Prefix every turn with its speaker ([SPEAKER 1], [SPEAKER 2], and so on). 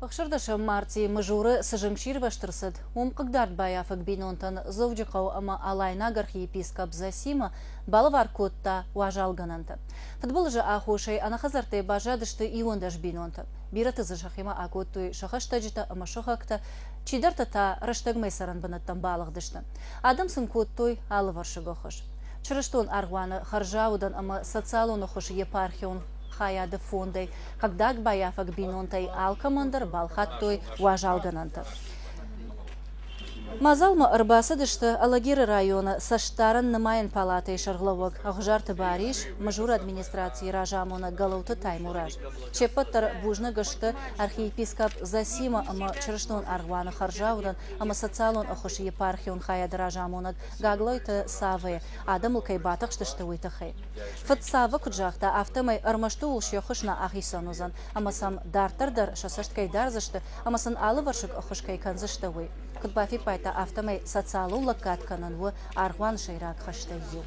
[SPEAKER 1] Ӕхсӕрдӕсӕм мартъийы Мызуры цы зынгсирвӕзт ӕрцыд, уым хъыгдардбаййафӕг бинонтӕн Дзӕуджыхъӕуы ӕмӕ Алайнаг архиепископ Зосима балӕвар кодта уазалгӕнӕнтӕ. Фыдбылызы аххосӕй ӕнӕхӕдзӕрттӕй баззадысты 11 бинонтӕ. Бирӕты дзы сӕхимӕ акодтой сӕ хӕстӕджытӕ ӕмӕ сыхӕгтӕ, чидӕртӕ та рӕстӕгмӕ цӕрӕн бынӕттӕм балыгъдысты. Адӕм сын кодтой алывӕрсыг ӕххуыс. Чырыстон аргъуаны хӕрзаудӕн ӕмӕ социалон ӕххуысы епархион хайады фондӕй хъыгдагбаййафӕг бинонтӕй алкӕмӕндӕр балхӕдтой уазалгӕнӕнтӕ. Мадзалмӕ ӕрбацыдысты Алагиры районы цӕстдарӕн-нымайӕн палатӕйы сӕргълӕууӕг Ӕгъуызарты Барис, Мызуры администрацийы разамонӕг Гӕлӕуты Таймураз. Се ппӕт дӕр бузныг сты архиепископ Зосима ӕмӕ Чырыстон аргъуаны хӕрзаудӕн ӕмӕ социалон ӕххуысы епархион хайады разамонӕг Гаглойты Савӕйы, адӕмыл кӕй батыхстысты, уый тыххӕй. Фыд Савва куыд загъта, афтӕмӕй ӕрмӕст ууыл се ххуыс нӕ ахицӕн уыдзӕн, ӕмӕ сӕм дарддӕр дӕр сӕ цӕст кӕй дардзысты ӕмӕ сын алывӕрсыг ӕххуыс кӕй кӕндзысты, уый. Куыд бафиппайдта, афтӕмӕй социалон лӕггад кӕнын у аргъуаны сӕйраг хӕстӕй иу.